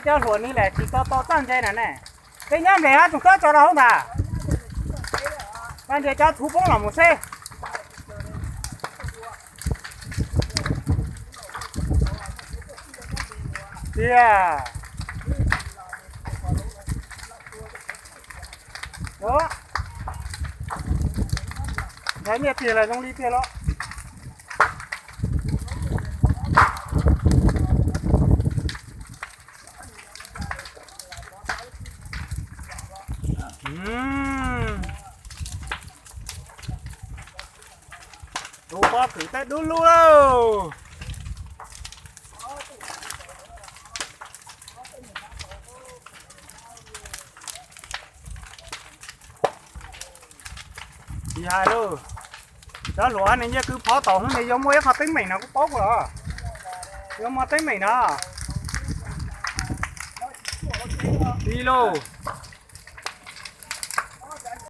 Cov hluas ni lam tsis tau tau txaj ntse na ne. Tej nyob nplej hab tug kab tso rau hauv ntag. Txaj ntse cov txhuv poob los mus seb. Tiag. Nyob nyiaj tiag los zoo li tiag los. Tus pob kws tab dub lug lauj. Tsis hais lauj, cov hluas ne yeej kws phov tau hnub ne yuav muaj ib qho teeb meem no kuv paub kuv los. Yuav muaj teeb meem no. Ib lauj.